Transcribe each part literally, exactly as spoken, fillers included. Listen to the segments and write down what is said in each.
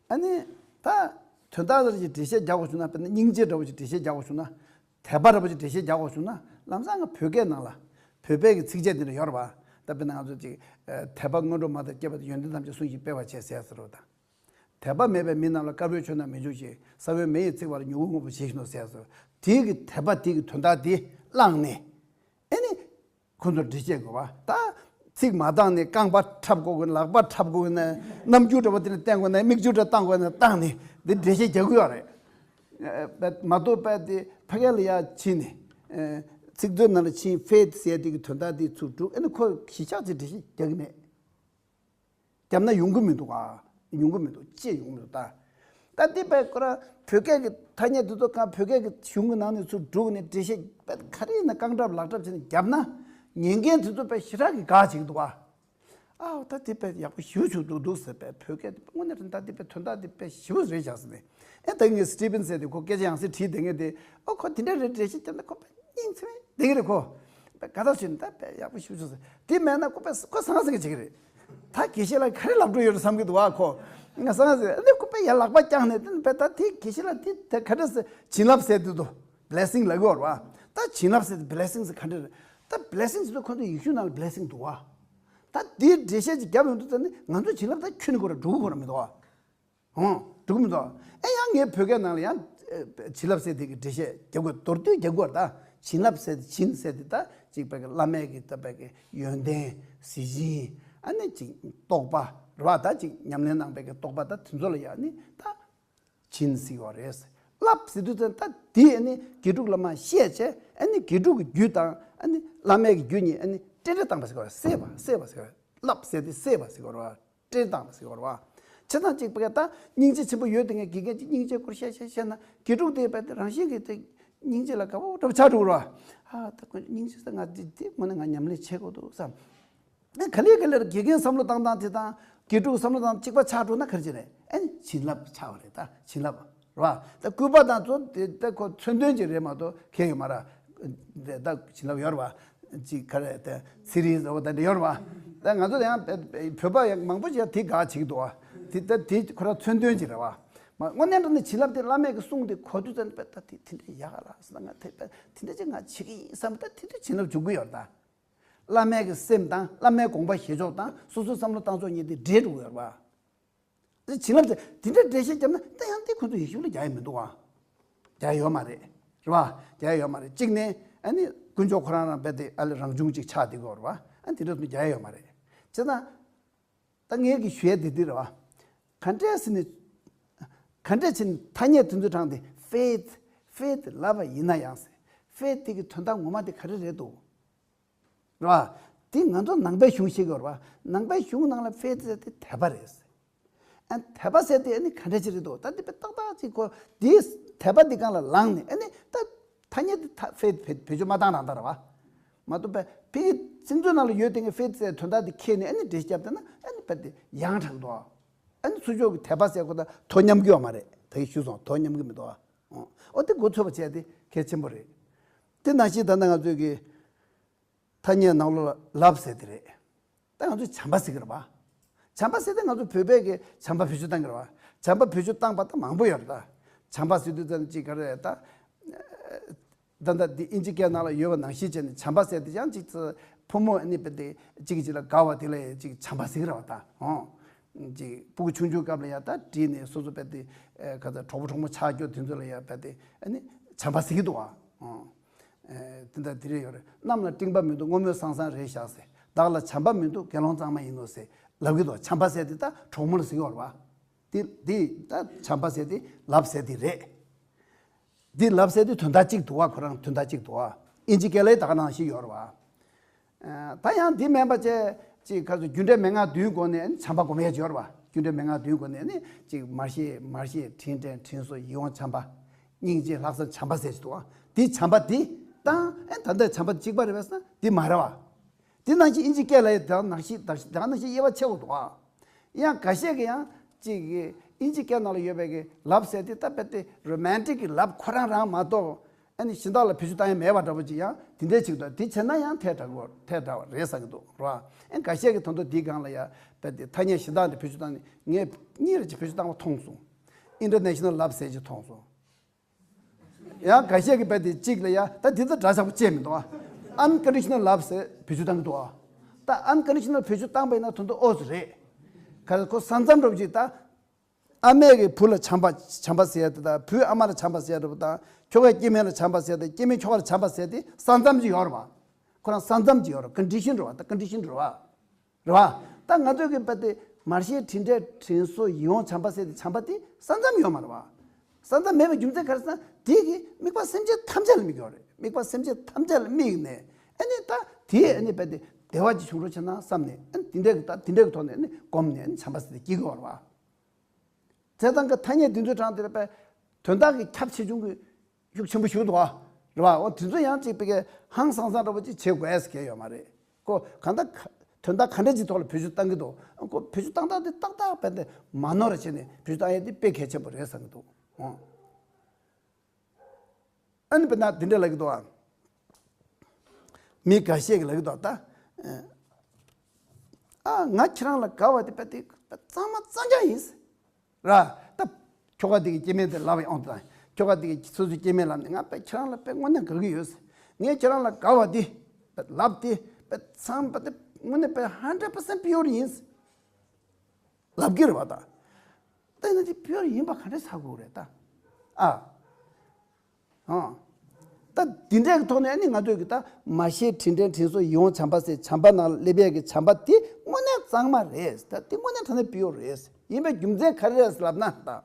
ཨ་ནི་ད་དོན་དག་འདྲ་ཞིག་འགྲེལ་བཤད་རྒྱག་དགོས་བྱུང་ན། དཔེར་ན་སྙིང་རྗེ་འདྲ་བོ་ཞིག་འགྲེལ་བཤད་རྒྱག་དགོས་བྱུང་ན། དད་པ་འདྲ་བོ་ཞིག་འགྲེལ་བཤད་རྒྱག་དགོས་བྱུང་ན། ལམ་སང་ང་བོད་སྐད་ནང་ལ་བོད་པའི་གི་ཚིགས་བཅད་འདི་འདྲ་ཡོད་རེད་བ། ད་དཔེར་ན་ང་ཚོ་ཅིག་ཨ་དད་པ་སྔོན་འགྲོ་མ་ལྟར་བསྐྱེད་པ་དང་། ཡོན་ཏན་ཐམས་ཅད་སྲུང་ཞིང་སྤེལ་བར་བྱེད་ཟེར་ཟེར་བ་དང་། དད་པ་མེད་པའི་མི་རྣམས་ལ། དཀར་པོའི་ཆོས་རྣམས་མི་འཇུག་ཅིང་། ས་བོན་མེ་ཡིས་ཚིག་པ་ལྟར། མྱུ་གུ་སྔོན་པོ་ཇི་བཞིན་ནོ་ཟེར་ཟེར། དེའི་གི་དད་པ་དེའི་གི་དོན་དག་དེ་བླངས་ནས། ཨེ་ནི། ཁོ་ཚོར་འགྲེལ་བཤད་དགོས་པ། ད་ཚིག་མ་འདང་ནས་རྐང་པ་འཁྲབ་དགོས་ཀྱི་ན། ལག་པ་འཁྲབ་དགོས་ཀྱི་ན། རྣམ་འགྱུར་འདྲ་བོ་དེ་ལ་བསྟན་དགོས་ན། མིག་ཆུ་འདྲ་བཏང་དགོས་ན་བཏང་ནས་འདི་འགྲེལ་བཤད་རྒྱག་གི་ཡོད་རེད། ཨ་མ་གཏོགས་པ་དེ་ཕ་གི་ལ་ཡར་ཕྱིན་ནས། ཨ་ཚིག་མཛོད་ནང་ལ་ཕྱིན། ཕེད་ཟེར་དེ་གི་དོན་དག་དེ་ཚུར་སྒྲུག་ཨེ་ནི་ཁོ་གཞིས་ཆགས་ཚིག་འགྲེལ་བཤད་རྒྱག་གི་མེད། བརྒྱབ་ན་ཡོང་གི་མི་འདུག་ཨ། ཡོང་གི་མི་འདུག་ཅེས་ཡོང་གི་མི་འདུག་ད། ད་འདི་དཔེ་ཁོ་རང་བོད་སྐད་ཀྱི་ཐ་སྙད་འདི་ཚོ་གང་བོད་སྐད་ཀྱི་གཞུང་གི་ནང་ནས་ཚུར་བསྒྲུགས་ནས་འགྲེལ་བཤད་དཔེ་ག་རེ་ཡིན་ན་རྐང་འཁྲབ་ལག་འཁྲབ་བྱས་ནས་བརྒྱབ་ན། ཉན་མཁན་དེ་ཚོ་དཔེ་ཞེ་དྲག་གི་དགའ་བྱེད་ཀྱི་འདུག་ཨ། ཨའོ་ད་འདི་དཔེ་ཡག་པོ་ཞེ་པོ་བྱུང་འདུག་འདུག་ཟེར། དཔེ་བོད་སྐད་འདི་དངོས་གནས་རེད། ད་འདི་དཔེ་དོན་དག་འདི་དཔེ་ཞེ་པོ་རེད་བཞག་ཟེར་ནས། ཨེ་ད་ངས་སི་ཊི་ཕིན་ཟེར་དེ་ཁོ་སྐད་ཆ་ཡང་སེ་དྲིས་བསྡད་མཁན་དེ། ཨོ་ཁོ་དེ་འདྲ་རེད་འགྲེལ་བཤད་བརྒྱབ་ན་ཁོ་དཔེ་སྙིང་ཚིམ་བསྡད་ཀྱི་རེད་ཁོ། དགའ་ཐག་ཆོད་ནས་ད་དཔེ་ཡག་པོ་ཞེ་པོ་བྱུང་ཟེར། དེ་མེད་ན་ཁོ་དཔེ་ཁོ་ཟང་ཟིང་བྱེད་ཀྱི་རེད། ད་དགེ་བཤེས་ལགས་ག་རེ་ལབ་འགྲོ་ཡོད་རེད་བསམ་གྱི་འདུག་ཨ། ཁོ་ང་ཟང་ཟིང་། ཨ་ནི་ཁོ་དཔེ་ཡར་ལག་པ་བརྐྱངས་ནས། དེ་ནི་དཔེ་ད་དེ་དགེ་བཤེས་ལགས་དེ་དེ་ག་འདྲ་ཟེར། བྱིན་རླབས་ཟེར་དུས་དོ། བི་ལེ་སིང་ལབ་ཀྱི་ཡོད་རེད་བ། ད་བྱིན་རླབས་ཟེར་དེ་བི་ལེ་སིང་ཟེར་ག་འདྲ་རེད། ད་བི་ལེ་སིང་ཟེར་དུས་ཁོ་ཚོ་ཡེ་ཤུ་ནང་ལ་བི་ལེ་སིང་འདུག་བ། ད་དེའི་འགྲེལ་བཤད་ཅིག་བརྒྱབ་ཡོང་དུས་ཙམ་ནས་ང་ཚོ་བྱིན་རླབས་ད་ཁྱོན་ནས་ཁོ་ར་འགྲོ་གི་ཁོ་ར་མི་འདུག་བ། ཨོ། འགྲོ་གི་མི་འདུག་ཨེ་ཡང་ངས་བོད་སྐད་ནང་ལ་ཡང་ཨེ་བྱིན་རླབས་ཟེར་དེ་གི་འགྲེལ་བཤད་རྒྱག་དགོས། མདོར་བསྡུས་རྒྱག་དགོས་རེད་ད། བྱིན་རླབས་ཟེར་དེ། བྱིན་ཟེར་དེ་ད་ཅིག་བོད་སྐད་བླ་མའི་གི་ད་བོད་སྐད་ཡོན་ཏན། གཟི་བྱིན། ཨ་ནི་ཅིག་རྟོགས་པ་རེད་བ། ད་ཅིག་ཉམས་ལེན་གནང་བའི་གི་རྟོགས་པ། ད་དེ་ཚོ་ལ་ཡང་ནི་ད་བྱིན་ཟེར་བ་རེད། རླབས་ཟེར་དུས་ཙམ་ད་དེ་ཨ་ནི་དགེ་ཕྲུག་ལ་མར་བཤད་བྱས། ཨ་ནི་དགེ་ཕྲུག་གི་རྒྱུད་དང་ཨ་ནི་བླ་མའི་གི་རྒྱུད་གཉིས་ཨ་ནི་བསྲེས་བསྲེས་བཏང་བ་ཟེར་བ་རེད། བསྲེས་པ་བསྲེས་པ་ཟེར་བ་རེད། རླབས་ཟེར་དེ་བསྲེས་པ་ཟེར་བ་རེད་བ། བསྲེས་བཏང་བ་ཟེར་བ་རེད་བ། བྱས་ཙང་གཅིག་པ་ག་ད་སྙིང་རྗེ་ཆེན་པོ་ཡོད་དེ། ངས་དགེ་རྒན་གྱིས་སྙིང་རྗེ་སྐོར་བཤད་བཤད་བཤད་ན། དགེ་ཕྲུག་དེ་དཔེ་དེ་རང་བཞིན་གྱིས་དེ་སྙིང་རྗེ་ལ་དགའ་པོ་འདྲ་པོ་ཆགས་འགྲོ་གི་རེད་བ། ཨ་ད་ཁོ་སྙིང་རྗེ་ཟེར། ང་འདི་འདི་དངོས་གནས་ང་ཉམས་ལེན་བྱེད་དགོས་འདུག་བསམ། ཨ་ག་ལེ་ག་ལེར་དགེ་རྒན་བསམ་བློ་བཏང་སྟངས་དེ་དང་དགེ་ཕྲུག་བསམ་བློ་བཏང་གཅིག་པ་ཆགས་འགྲོ་ན་ག་རེ་བྱེད་རེད། ཨ་ནི་བྱིན་རླབས་ཆགས་པ་རེད། ད་བྱིན་རླབས་རེད་བ། ད་སྐུད་པ་དང་ཚོ་དེ་ད་ཁོ་མཚོན་དོན་ཅིག་རེད་མ་གཏོགས་གལ་ཡོད་མ་རེད། དེ་ད་བྱིན་རླབས་ཡོད་རེད་བ། ཅིག་ག་རེ་དེ་ཚེ་རིང་ཟེར་བ་དེ་འདྲ་ཡོད་རེད་བ། ད་ང་ཚོ་ཡང་བོད་པ་ཡང་མང་པོ་ཞིག་དེ་དགའ་བྱེད་ཀྱི་འདུག་བ། དེ་ད་དེ་ཁོ་རང་མཚོན་དོན་ཅིག་རེད་བ། མ་དངོས་གནས་དྲང་གནས་བྱིན་རླབས་དེ་བླ་མས་ཀྱི་གསུང་དེ་གོ་དུས་ཙམ་པ་ད་དེ་དེ་འདྲ་ཡག་ག་ལ་ཟེར། ང་དེ་དེ་འདྲ་ཅིག་ང་བྱེད་ཀྱི་ཡིན་བསམ། ད་དེ་དུས་བྱིན་རླབས་འཇུག་གི་ཡོད་རེད་ད། བླ་མའི་གི་སེམས་དང་བླ་མའི་དགོངས་པ་བཞེས་ཕྱོགས་དང་སོ་སོའི་བསམ་བློ་བཏང་ཕྱོགས་གཉིས་དེ་འདྲེས་འགྲོ་གི་ཡོད་རེད་བ། བྱིན་རླབས་དེ་དེ་འདྲ་འགྲེལ་བཤད་བརྒྱབ་ན་ད་ཡང་དེ་ཁོ་ཚོ་ཡེ་ཤུ་ལ་རྒྱག་ཡ་མི་འདུག་བ། རྒྱག་ཡ་ཡོད་མ་རེད། རེད་བ། རྒྱག་ཡ་ཡོད་མ་རེད། གཅིག་ནས་ཨ་ནི་དཀོན་མཆོག་ཁོ་རང་རང་རྦད་དེ་ཨ་ལས་རང་བྱུང་ཅིག་ཆགས་བསྡད་ཀྱི་ཡོད་རེད་བ། ཨ་དེ་འདྲ་ཚོ་རྒྱག་ཡ་ཡོད་མ་རེད། བྱས་ཙང་། ད་ངས་ཀྱི་ཞུ་ཡ་དེ་འདི་རེད་བ། ག་འདྲས་ཟེར་ནས། ག་འདྲས་ཟེར་ནས་ཐ་སྙད་དེ་ཚོ་དྲངས་ཏེ་faith, faith ལབ་པ་ཡིན་ན་ཡང་ཟེར། faith དེ་གི་དོན་དག་ངོ་མ་དེ་ག་རེ་རེད་འདུག་རེད་བ། དེ་ང་ཚོ་ནང་པའི་གཞུང་ཤེས་ཀྱི་ཡོད་རེད་བ། ནང་པའི་གཞུང་ནང་ལ་faith ཟེར་དེ་དད་པ་རེད་ཟེར། ཨ་དད་པ་ཟེར་དེ་ཨ་ནི་ག་འདྲ་ཅིག་རེད་འདུག་ད་འདི་པའི་ཏག་ཏག་ཅིག་གོ། དེའི་དད་པ་འདི་སྒང་ལ་ལངས་ནས་ཨ་ནི་ད་ཐ་སྙད་འདི་ད་faith བེད་སྤྱོད་མ་བཏང་རང་ད་རེད་བ། མ་གཏོགས་པའི་ཕ་གི་ཚིག་མཛོད་ནང་ལ་ཡོད་དེ་ངས་faith ཟེར་དོན་དག་འདི་ཁྱེར་ནས་ཨ་ནི་འགྲེལ་བཤད་བརྒྱབ་བསྡད་ན་ཨ་ནི་དཔེ་དེ་ཡང་དྲག་འདུག་ཨ་ནི་ཚུར་ཕྱོགས་ཀྱི་དད་པ་ཟེར་གོ་ད་དོ་མཉམ་གྱི་ཡོད་མ་རེད། ད་གི་ཞུས་སོང་། དོ་མཉམ་གྱི་མི་འདུག་ཨ། ཨོ་དེ་མགོ་ཚོད་པ་བྱས་དེ་གལ་ཆེན་པོ་རེད། དེ་ནང་བཞིན་ད་ལྟ་ང་ཚོས་ཀྱི་ཐ་སྙད་ནང་ལོགས་ལ་ལབ་ཟེར་དེ་རེད། ད་ང་ཚོས་བྱམས་པ་ཟེར་གི་རེད་བ། བྱམས་པ་ཟེར་དེ་ང་ཚོ་བོད་པས་ཀྱི་བྱམས་པ་བེད་སྤྱོད་བཏང་གི་རེད་བ། བྱམས་པ་བེད་སྤྱོད་བཏང་པ་ད་མང་པོ་ཡོད་རེད་ད། བྱམས་པ་ཟེར་དུས་ཙམ་ཅིག་ག་རེ་ད། ད་ལྟ་འདི་ཨིན་ཇི་སྐད་ནང་ལ་ཡོད་པ་ནང་བཞིན་བྱས་ནས་བྱམས་པ་ཟེར་དེ་ཡང་ཅིག་ཙི་ཕོ་མོ་ཨ་ནི་དཔེ་དེ་གཅིག་གིས་གཅིག་ལ་དགའ་བ་དེ་ལ་ཅིག་བྱམས་པ་ཟེར་གི་རེད་བ་ད། ཨོ། ཅིག་སྤུ་གུ་ཆུང་ཆུང་སྐབས་ལ་ཡང་ད་བྲིས་ནས་སོ་སོ་དཔེ་དེ་ཨེ་ག་ཚོད་གྲོགས་པོ་གྲོགས་མོ་ཆགས་རྒྱུ་དེ་ཚོ་ལ་ཡང་དཔེ་དེ་ཨ་ནི་བྱམས་པ་ཟེར་གི་འདུག་བ། ཨོ། ཨེ་དེ་འདྲ་དེ་རེ་ཡོད་རེད། གནམ་ལ་སྤྲིན་པ་མི་འདུག་སྔོན་མོ་སང་སང་རེད་བཞག་ཟེར། བདག་ལ་བྱམས་པ་མི་འདུག་དགེ་སློང་གཙང་མ་ཡིན་ནོ་ཟེར་ལབ་གི་འདུག་བྱམས་པ་ཟེར་དེ་ད་གྲོགས་མོ་ལ་ཟེར་གི་ཡོད་རེད་བ། དེ་དེ་ད་བྱམས་པ་ཟེར་དེ་ལབ་ཟེར་དེ་རེད། འདི་ལབ་ཟེར་དེ་དོན་དག་གཅིག་འདུག་བ། ཁོ་རང་དོན་དག་གཅིག་འདུག་བ། ཨིན་ཇི་སྐད་ལ་ད་ག་ནང་བཞིན་ཡོད་རེད་བ། ཨ་ད་ཡང་འདི་མིན་པ་བྱས་ཅིག་ཁ་སོ་རྒྱུ་འབྲས་མན་ངག་བདུན་སྒོ་ནས་བྱམས་པ་སྒོམ་ཡས་ཡོད་རེད་བ། རྒྱུ་འབྲས་མན་ངག་བདུན་སྒོ་ནས་ནི་ཅིག་མར་ཤེས་མར་ཤེས་དྲིན་དྲན་དྲིན་གཟོ་ཡིད་འོང་བྱམས་པ། སྙིང་རྗེ་ལྷག་བསམ་བྱམས་པ་ཟེར་གྱི་འདུག་བ། འདི་བྱམས་པ་འདི་དང་ཨེ་ད་ལྟ་བྱམས་པ་གཅིག་པ་རེད་པས་ན་འདི་མ་རེད་བ། དེ་ནང་བཞིན་ཨིན་ཇི་སྐད་ལ་ཡང་དེ་ནང་བཞིན་དེ་ནང་བཞིན་དབྱེ་བ་ཕྱེ་དགོས་འདུག་ཨ། ཡང་འགའ་ཤས་ཀྱིས་ཡང་ཅིག་གི་ཨིན་ཇི་སྐད་ནང་ལ་ཡོད་པའི་གི་ལབ་ཟེར་དེ་ད་དཔེ་དེ་རོ་མན་ཊིག་གི་ལབ་ཁོ་རང་རང་མ་གཏོགས་ ཨ་ནི་གཞན་དག་ལ་བེད་སྤྱོད་བཏང་ཡ་མེད་པ་འདྲ་པོ་ཅིག་ཡང་དེ་འདྲས་ཅིག་འདུག་དེ་བྱས་ན་ཡང་ཐལ་དྲགས་དགོས་ཐལ་དྲགས་པ་རེད་བསམ་གྱི་འདུག་རེད་བ། ཨ་འགའ་ཤས་ཀྱིས་ད་དུང་དེའི་སྒང་ལ་ཡ་རྦད་དེ་ཐ་སྙད་གཞན་དག་འདི་བེད་སྤྱོད་བཏང་ནས་ངས་གཉིས་རེ་ཅིག་བེད་སྤྱོད་བཏང་བ་མཐོང་སོང་། International love ཟེར་ཅིག་མཐོང་སོང་། ཡང་འགའ་ཤས་ཀྱིས་རྦད་དེ་གཅིག་ལ་ཡ་ད་དེ་ད་འདྲ་ཆགས་པ་བཅད་མི་འདུག་ཨ། Unconditional love ཟེར་བེད་སྤྱོད་བཏང་གི་འདུག་ཨ། ད་unconditional བེད་སྤྱོད་བཏང་པ་ཡིན་ན་དོན་དུ་ཨོ་ཙི་རེད། ག་རེ་ཁོ་ས་མཚམས་འདྲ་པོ་ཅིག་ད། ཨ་མས་ཀྱི་བུ་ལ་བྱམས་པ་བྱམས་པ་ཟེར་ཡ་དེ་དང་བུས་ཨ་མ་ལ་བྱམས་པ་ཟེར་ཡ་འདྲ་པོ་དང་ཁྱོ་གས་སྐྱེ་དམན་ལ་བྱམས་པ་ཟེར་ཡ་དང་སྐྱེ་དམན་ཁྱོ་ག་ལ་བྱམས་པ་ཟེར་ཡ་དེ་ས་མཚམས་ཅིག་ཡོད་རེད་བ། ཁོ་རང་ས་མཚམས་ཅིག་ཡོད་རེད། Condition རེད་བ། ད་Condition རེད་བ། རེད་བ། ད་ང་ཚོས་ཀྱི་རྦད་དེ་མར་ཤེས་དྲིན་དྲན་དྲིན་གཟོ་ཡིད་འོང་བྱམས་པ་ཟེར་ཡ་དེ་བྱམས་པ་དེ་ས་མཚམས་ཡོད་མ་རེད་བ། ས་མཚམས་མེད་པའི་རྒྱུ་མཚན་ག་རེ་ཟེར་ན་དེ་གི་དམིགས་པ་སེམས་ཅན་ཐམས་ཅད་ལ་དམིགས་ཡོད་རེད། དམིགས་པ་སེམས་ཅན་ཐམས་ཅད་ལ་དམིགས་ནས་ཨ་ནི་ད་དེ་ཨ་ནི་རྦད་དེ་བདེ་བ་ཅིག་བྱུང་རོགས་བྱས་ན་བསམ་ནས་ཨ་ནི་དེ་འདྲས་ཀྱི་ད་དེ་འདྲས་ཀྱི་ཐོག་ནས་ཨ་ནི་སྒོམ་ནས་ཨ་ནི་བྱམས་པ་ཟེར་ཡ་དེ་སྐྱེ་གི་ཡོད་རེད་བ། བྱས་ཙང་གི་ཐ་སྙད་འདི་ཚོའི་གྲས་དེ་ལ་དཔེ་དོན་དག་གི་ཁྱབ་ཆེ་ཆུང་གི་ཤུགས་ཆེན་པོ་ཞིག་འདུག་བ། རེད་བ། འོ་དེ་ཚོ་ཡང་ཅིག་དཔེ་གི་ཧང་སང་སང་འདྲ་པོ་ཅིག་བྱེད་དགོས་ཟེར་གྱི་ཡོད་མ་རེད། ཁོ་གང་ལྟར་དོན་དག་ག་འདྲ་ཅིག་ཐོག་ལ་བེད་སྤྱོད་བཏང་གི་འདུག་ཁོ་བེད་སྤྱོད་བཏང་སྟངས་དེ་ཏག་ཏག་དཔེ་དེ་མ་ནོར་བྱས་ནས་བེད་སྤྱོད་བཏང་ཡས་དེ་དཔེ་གལ་ཆེན་པོ་རེད་བསམ་གྱི་འདུག་འོ། ཨ་ནི་དཔེར་ན་འདི་འདྲ་ལབ་ཀྱི་འདུག་ཨ། མི་འགའ་ཤས་ཀྱིས་ལབ་ཀྱི་འདུག་ད། ཨ་ང་ཁྱེད་རང་ལ་དགའ་བ་དེ་དཔེ་དེ་གཙང་མ་གཙང་རྐྱང་ཡིན། ར། ད། ཁྱོ་ག་དེ་གི་སྐྱེ་དམན་དེ་ལབ་ཡོང་དང་། ཁྱོ་ག་དེ་གི་སོ་སོའི་སྐྱེ་དམན་ལབ་ནས་ང་དཔེ་ཁྱེད་རང་ལ་དཔེ་དངོས་གནས་དགའ་གི་ཡོད། ངས་ཁྱེད་རང་ལ་དགའ་བ་དེ། ལབ་དེ། དཔེ་ཚང་པ་དེ་དངོས་གནས་དཔེ་hundred percent pure ཡིན། ལབ་ཀྱི་རེད་བ་ད། ད་ཡིན་ན་དེ་pure ཡིན་པ་ག་འདྲས་ཆགས་དགོས་རེད་ད། ཨ། ཨ། ད་འདི་འདྲའི་ཐོག་ནས་ཨ་ནི་ང་ཚོས་ཀྱི་ད་མར་ཤེས་དྲིན་དྲན་དྲིན་གཟོ་ཡིད་འོང་བྱམས་པ་ཟེར་བྱམས་པ་ནང་སླེབས་ཡས་ཀྱི་བྱམས་པ་དེ་དངོས་གནས་གཙང་མ་རེད། ད་དེ་དངོས་གནས་དྲང་གནས་pure རེད། ཡིན་པའི་རྒྱུ་མཚན་ག་རེ་རེད་ལབ་ན་ད།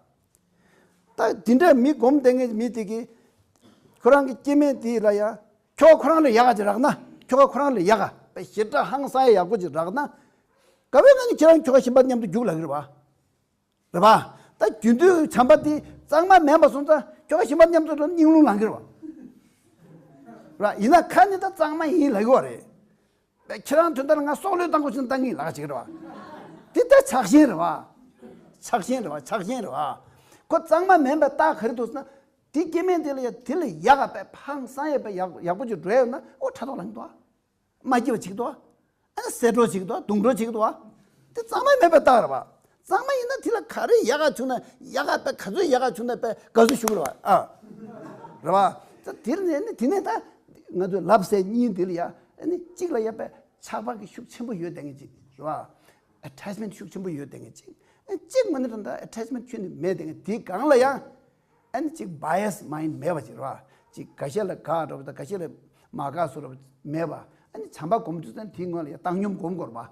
ད་འདི་འདྲ་མི་སྒོམ་བསྡད་མཁན་མི་དེ་གིས་ཁོ་རང་གི་སྐྱེ་དམན་དེ་ལ་ཡ་ཁྱོ་ག་ཁོ་རང་ལས་ཡག་ག་ཅིག་རག་ན། ཁྱོ་ག་ཁོ་རང་ལས་ཡག་ག་དཔེ་ཞེ་དྲག་ཧང་སང་ཡ་ཡག་པོ་ཅིག་རག་ན། ག་བའི་ང་ནི་ཁྱེད་རང་ཁྱོ་ག་གཞན་པ་མཉམ་དུ་རྒྱུགས་ལབ་ཀྱི་རེད་བ། རེད་བ། ད་རྒྱུན་དུ་བྱམས་པ་དེ་གཙང་མ་མིན་པ་སོང་ཙང་ཁྱོ་ག་གཞན་པ་མཉམ་དུ་འགྲོ་ན་སྙིང་རླུང་ལངས་ཀྱི་རེད་བ། རེད་བ། ཡིན་ན་ཁ་ནི་ད་གཙང་མ་ཡིན་ལབ་ཀྱི་བ་རེད། ཁྱེད་རང་དོན་དག་ལ་ང་སྲོག་བློས་བཏང་དགོས་ཕྱིན་བཏང་གི་ལགས་ཅིག་རེད་བ། དེ་ལྟར་ཆགས་ཞེན་རེད་བ། ཆགས་ཞེན་རེད་བ། ཆགས་ཞེན་རེད་བ། ཁོ་གཙང་མ་མིན་པའི་རྟགས་ག་རེ་འདུག་ཟེར་ན། དེ་སྐྱེ་དམན་དེ་ལ་ཡ་དེ་ལ་ཡག་ག་པའི་ཧང་སང་ཡས་པའི་ཡག་ཡག་པོ་ཅིག་འགྲོ་ཡོད་ན་ཨོ་ཕྲག་དོག་ལངས་འདུག་བ། མ་སྐྱིད་པ་ཅིག་འདུག་བ། ཨ་ནི་ཟད་འགྲོ་ཅིག་འདུག་བ། དུང་འགྲོ་ཅིག་འདུག་བ། དེ་གཙང་མ་མིན་པའི་རྟགས་རེད་བ། གཙང་མ་ཡིན་ན་དེ་ལ་ག་རེ་ཡག་ག་བྱུང་ན་ཡག་ག་པའི་ག་ཚོད་ཡག་ག་བྱུང་ན་པའི་དགའ་བསུ་ཞུ་གི་རེད་བ། ཨ། རེད་བ། ད་དེ་ནས་ནི་དེ་ནས་ད་ང་ཚོས་ལབ་ཟེར་གཉིས་འདི་ལ་ཡ་ཨ་ནི་གཅིག་ལ་ཡ་པའི་ཆགས་པ་གི་ཤུགས་ཆེན་པོ་ཡོད་བསྡད་མཁན་ཅིག་རེད་བ། attachment ཤུགས་ཆེན་པོ་ཡོད་བསྡད་མཁན་ཅིག་ཨ་གཅིག་མ་ནི་རང་ད་attachment ཁྱོན་ནས་མེད་བསྡད་མཁན་དེའི་སྒང་ལ་ཡང་ཨ་ནི་གཅིག་bias mind མེད་པ་ཅིག་རེད་བ། གཅིག་འགའ་ཤས་ལ་དགའ་འགྲོ་བ་དང་འགའ་ཤས་ལ་མ་དགའ་བཟོ་འགྲོ་བ་མེད་པ། ཨ་ནི་བྱམས་པ་སྒོམ་དུས་ཙང་དེའི་སྔོན་ལ་ཡང་བཏང་སྙོམས་སྒོམ་དགོས་རེད་བ།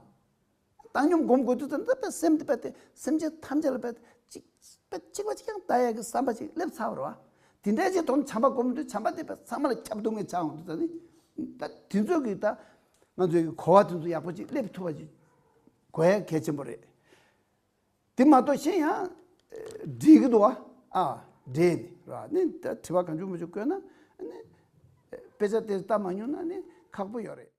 བཏང་སྙོམས་སྒོམ་དགོས་དུས་ཙམ་དུ་པའི་སེམས་དེ་པའི་དེ་སེམས་ཅན་ཐམས་ཅད་ལ་པའི་གཅིག་པའི་གཅིག་པ་གཅིག་ཀྱང་ལྟ་ཡག་གི་བསམ་པ་ཅིག་སླེབས་ཚར་བ་རེད་བ། དེ་འདྲའི་ཅིག་དོན་བྱམས་པ་སྒོམ་དུས་བྱམས་པ་དེ་པའི་ཚང་མ་ལ་ཁྱབ་ཐུབ་མཁན་ཆགས་འོང་དུས་ཙམ་ནི། ད་དེ་ཚོ་གི་ད་ང་ཚོའི་གི་གོ་བ་དེ་ཚོ་ཡག་པོ་ཅིག་སླེབས་ཐུབ་པ་ཅིག་དགོས་ཡག་གལ་ཆེན་པོ་རེད། དེ་མ་གཏོགས་གཞན་ཡང་འགྲིག་གི་འདུག་བ། ཨ་འགྲིག་ནི་རེད་བ། ནི་ད་དྲི་བ་གང་བྱུང་མི་བྱུང་བཀོད་ན་ནི་དཔེ་ཆ་དེ་ལྟ་མ་མྱོང་ན་ནི་ཁག་པོ་ཡོད་རེད།